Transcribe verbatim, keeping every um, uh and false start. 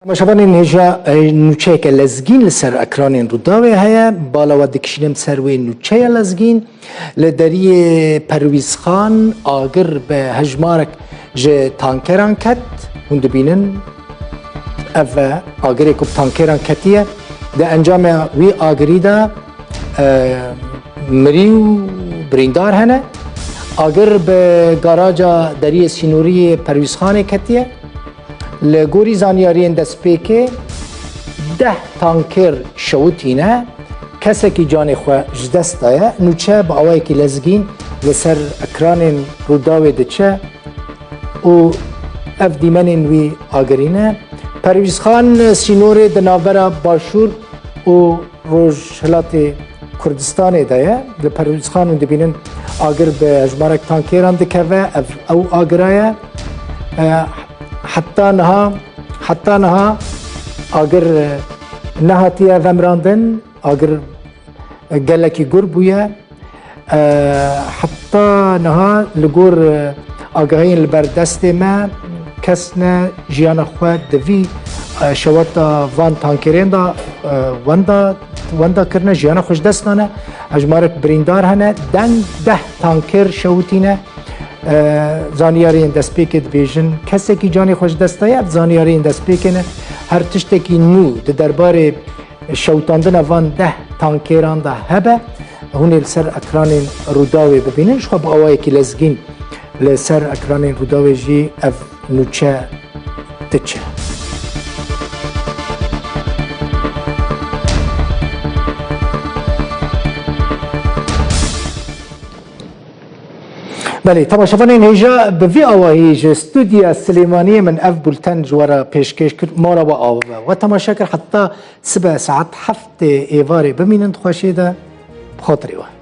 Temaşevanên hêja, e, nûçeyeke lezgîn li ser ekranên Rûdawê heye. Bala we dikişînim ser wê nûçeya lezgîn. Li deriyê Perwîzxan agir bi hejmarek ji tankeran ket. Hûn dibînin, ev e agirê ku bi tankeran ketiye. Di encama wî agirî de, e, mirî û birîndar hene. Agir bi garaja deriyê sînorî yê Perwîzxanê ketiye. Li gorî zanyariyên destpêkê deh tanker şewitîne, kesekî canê xwe ji dest daye. Nûçe bi awayekî lezgîn li ser ekranên Rûdawê diçe û ev dîmenên wî agirî ne. Perwîzxan sînorê di navbera Başûr û Rojhilatê Kurdistanê de ye. Li Perwîzxan hûn dibînin agir bi hejmarek tankeran dikeve. Ev ew agira ye. E, heta niha, heta niha agir, e, nehatiye vemirandin. Agir, e, gelekî gur bûye. E, heta niha li gor, e, agahiyên li ber destê me kes ne jiyana xwe di vî, e, şewata van tankerên de, e, wenda, wenda kirine, jiyana xwe ji dest dane. Hejmarek birîndar hene, deng deh tanker şewitîne. E, zanyariyên destpêkê dibêjin, kesekî canê xwe ji dest daye. Ev zanyariyên destpêkê ne. Her tiştekî nû di derbarê şewitandina van deh tankeran de hebe, hûn ê li ser ekranên Rûdawê bibînin. Ji xwe bi awayekî lezgîn li ser ekranên Rûdawê jî ev nûçe diçe. Belê, temaşevanên hêja, bi vî awahî ji stûdya Silêmaniyê min ev bulten ji we re pêşkêş kir. Mala we ava be. We temaşe kir heta sibe saet heftê êvarê bimînin di xweşiyê de. Bi xatirê we.